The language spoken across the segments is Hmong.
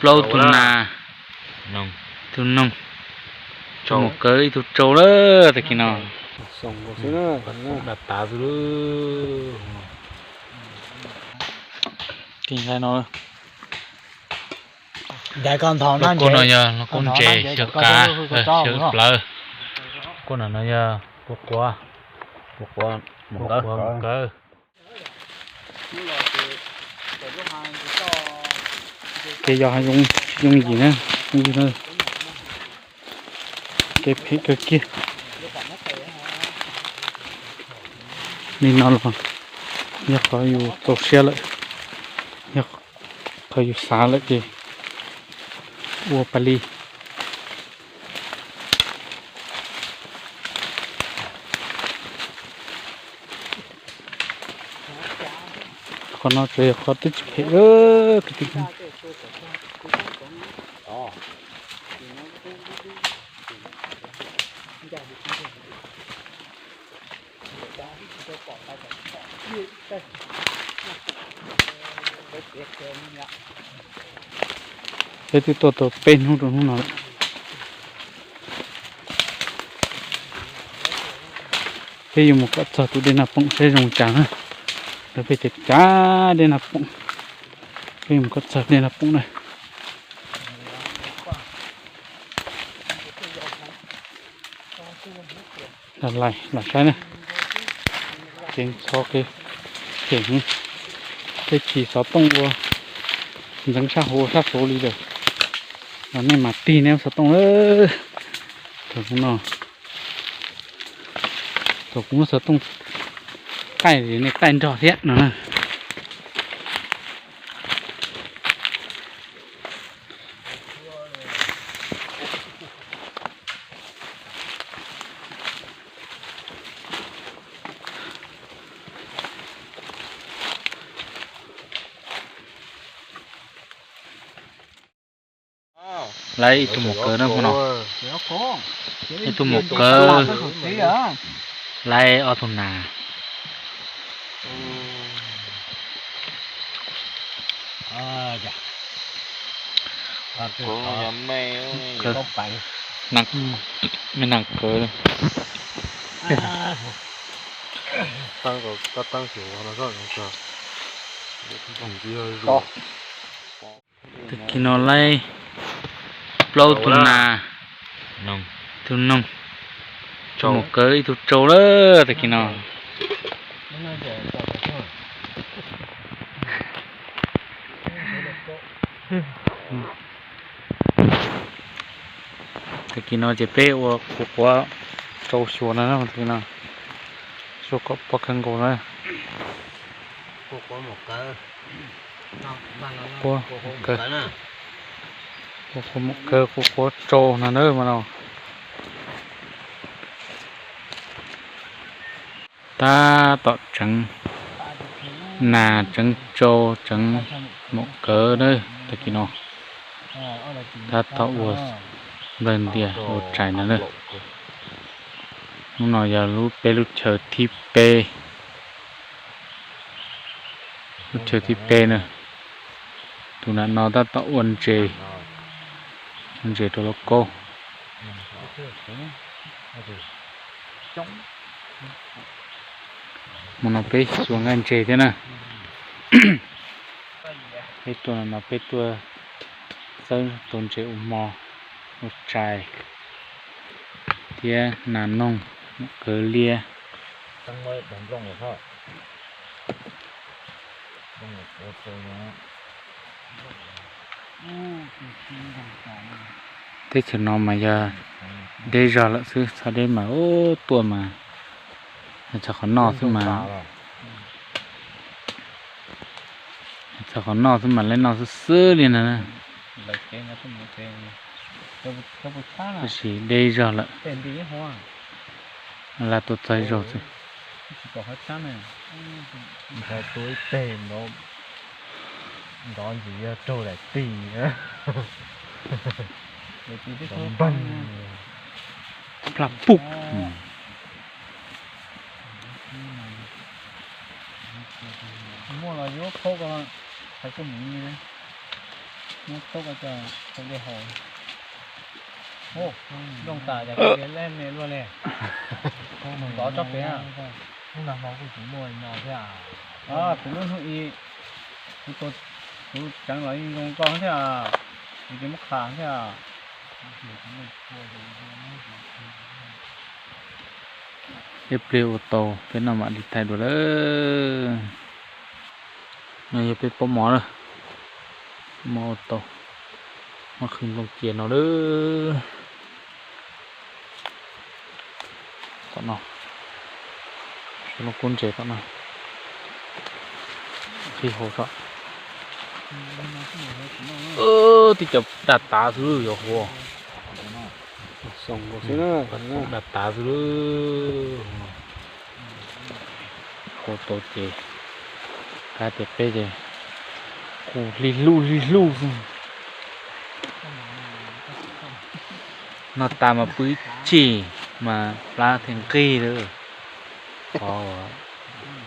plaub tug nas, tug noog, tus muam kawg ib tug tsau lawm tag kis no. Tig nqaij no. Los kuj no yog los kuj ntses xyaw qav, xyaw plawv. Kuj no no yog quav quav, quav quav mus kawg. Kev yos hav zoov tsis yooj yim na, phooj ywg na. Kev phem kawg kiag. Li no los yog qhov yus txaus siab lawm, yog qhov yus xav lawm ces ua pab li. Qhov no tsuas yog qhov twb tsis phem kwv tij. Peb twb tuaj tau peb hnub rau hnub no lawm. Peb yuav mus kom txog tus dej Naj Poom saib zoo cas na. Lawv peb cav cav dej Naj Poom. Peb yuav mus kom txog dej Naj Poom na. Lam lais lam saib na. Kev ntxhov kev phem heev. Tej tsis xov tooj ua ntxeev sab hauv sab saud li lawm. Los nej mas tig nej xov tooj lawm. Thaum kuv no, thaum kuv muab xov tooj qaij nej qaij nrog thiab no na. Laiv ib tug maum kawg na hmo no. Ib tug maum kawg, laiv ob tug nas. Me nas kawg. Tag kis no laiv plaub tug nas, tug noog, tus maum kawg ib tug tsau lawm tag kis no. Tag kis no ces peb ua quav quav tsau xyuas no, tag kis no xyuas kom pob kawg nkaus na. Quav, quav maum kawg, quav quav tsau no na mas no. Tab tom tseev nas tseev tsau tseev maum kawg na, tag kis no. Tab tom ua nplawg ntias ua tshais no na. Hnub no yog lub peb lub chaw thib peb. Lub chaw thib peb na. Tus nas no tab tom ua ntses, ua ntses rau lauj kaub. Hmo no peb xyuas nqaij ntses thiab na. Peb tuaj no peb tuaj xawb tau ntses ua hmo, ua tshais thiab nas noog, kawg liab. Teb chaws no mas yog deb zog lawm xwb, txhob deb mas tuaj mas txog qhov noj xwb mas, txog qhov noj xwb mas lawv noj xwb xwb li ntag. Tab sis deb zog lawm, laj tuaj txog ib zaug xwb. Nrov ntxiv yog raug daim tig npag plaj puj. Muaj los yuav khaub ko, hais koj mus li. Muab tub coj tau dej haus. Nplooj tas cas kuv tias leb me luaj li. Tov tsob pem. Hnub no kuj tsis muaj no thiab. Kuv lub hnub ib, kuv, kuv tseev los yeej zoo nkauj thiab, kuv tsis muab qha thiab. Ib pliag ua tau peb noj mam li thaij dua lawm. No yog peb pob mov lawm, mov ua tau, muab qhwv nplooj cia no lawm. Tom no, lub kub ntses tom no, qhib hauv tso. Tib co daj tav xwb yog huv. Daj tav xwb. Hau tau ces, qab tias peb ces, qus hli hluj hli hluj xwb. Noj tas mas pw ib chim mas plab thiaj nqig lawm. Qhov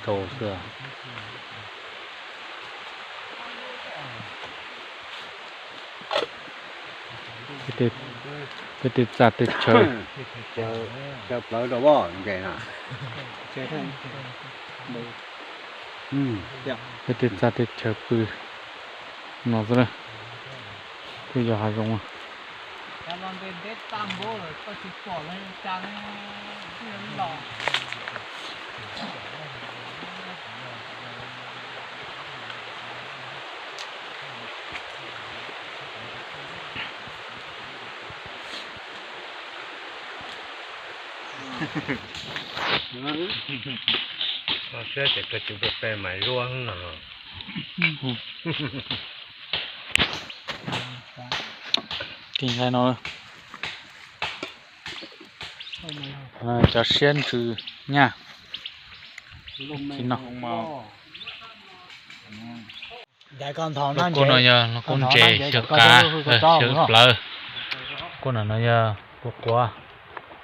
rau xwb. Peb tej txaj tej chaw, peb tej txaj tej chaw pw no xwb na, kuj yog hav zoov. Koj siab ces koj tsis pe pe mas zuab no. Tig nqaij no, cov siab ntsws nyaj tsis no. Lub kub no yog lub kub ntses xyaw qav, xyaw plawv. Kub no no yog kua quav,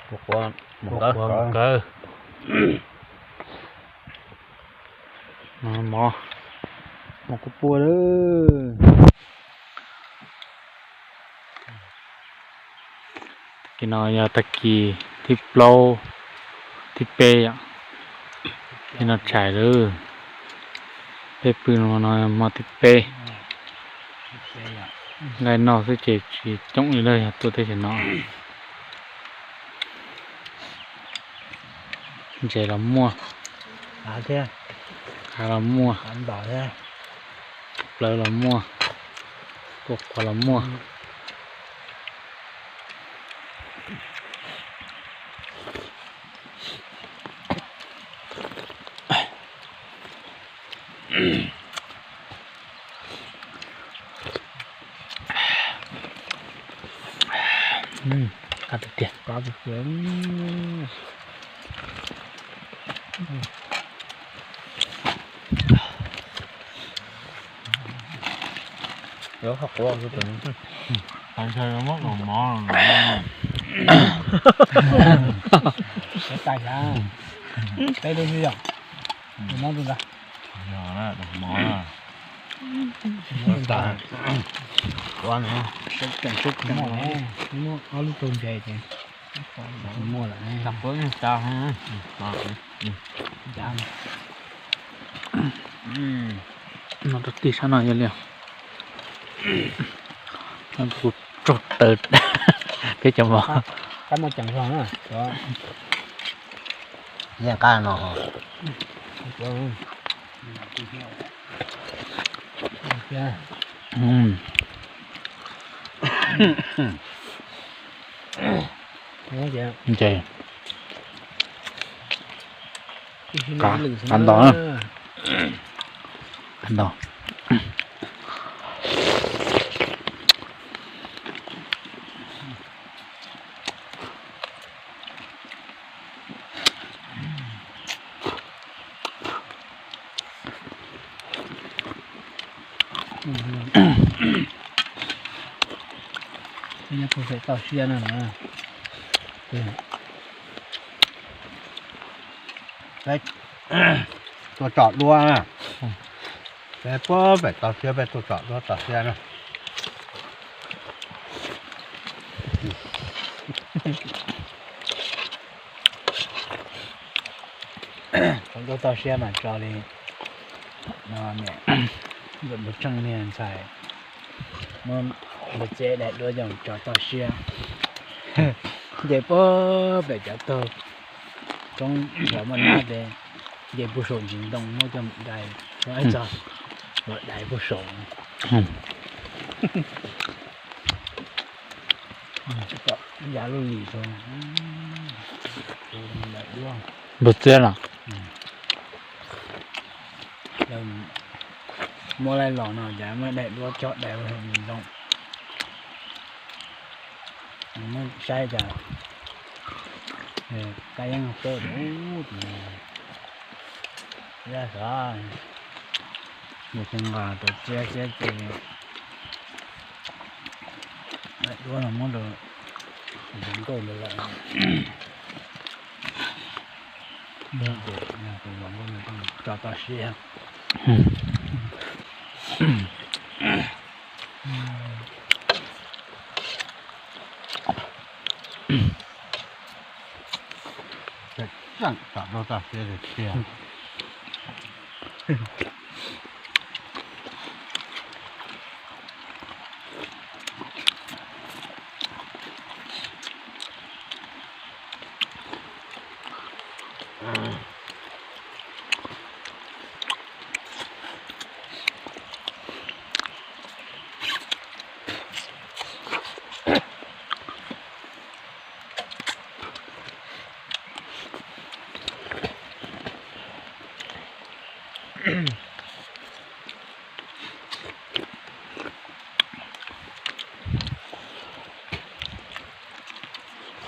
kua quav mus kawg. Mov, mov kuj puab lawm. Tag kis no yog tag kis thib plaub, thib peb yom. Thib no tshais lawm. Peb pw no hmo thib peb. Nqaij noj xwb ces tsis coob li lawm yog tuaj teb chaws no. Ntses los muaj, qav los muaj, plawv los muaj, kua quav los muaj. Qab tiag tiag. Yuav qhov quav tus, tais xyov yuav muab kaus mov los. Tais xyov, peb lub xwb yom, kaus mov tus ntag. Yog, kaus mov, muab ob lub rau ntses ces muaj lawm. No rau tij sab no yog li. Kuv tsaug taws peb cov mov. Yeej qab no. Ntses, qav ntau, qav ntau. Nyob puag pem toj siab no na. Peb tuaj tsom duab na. Peb puag pem toj siab, peb tuaj tsom duab toj siab na. Tso duab toj siab mas tso li no, niam Ntxawm Npuag Tsheej niag ntxhais muab npua txiab daim duab coj tso toj siab. Nce puag pem cov taug roob los muaj nab ces nce puag saum ntsis ntoo muab coj mus dai, txog ua dai puag saum. Ya lub lis rau npua txiab los. Muab laij los no cas muab daim duab coj dai ua ntoo. Muab saib cas kab yeeb peb ub, yaj xav, yus xyoo nqa rau txiab txiab ces daim duab no muab rau nkauj ntawd lawm. Tso toj siab.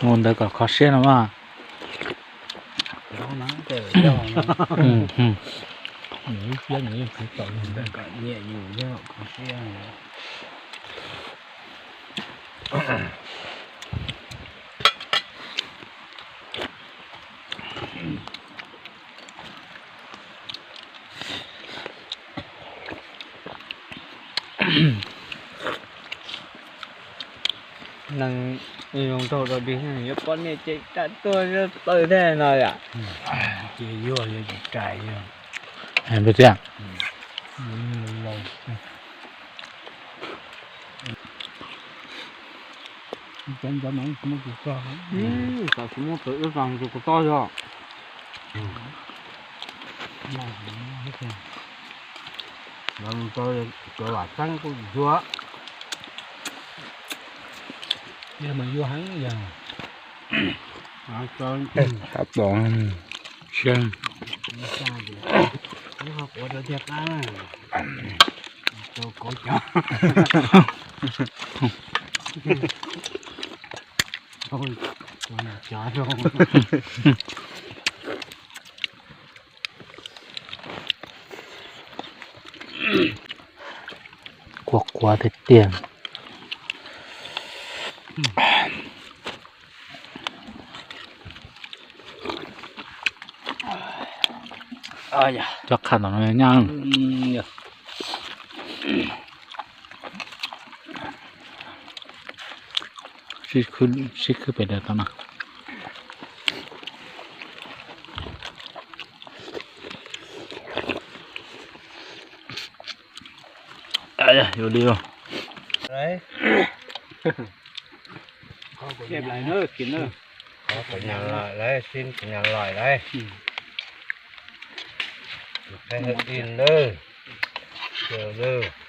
Mus ntawd kom kho siab no mas. Nyiam yus thiab kho siab. Neeg zoo nraug dog dig yuav poj niam ces ram tuaj plaws thiab no yom. Ces yuag yuav tsis rais yog. Npua txiab. Cov ntawd mas tsis muaj tus tog, tsis muaj tus ib tog tus kuv toj yog. Cov vam tseeb kuj tsis tshua. Yog mas yuag heev yog. Qab pom siab. Quav rau tiag qab na. Rau kauv cov. Cov rau. Quav quav tiag tiag. Cov qhav tom no nyaj. Sib khwb pem daws tau na. Yuav li. Cov nyas laim lawm, sib cov nyas laim lawm. Tus qhev ib lawm, cov lawm.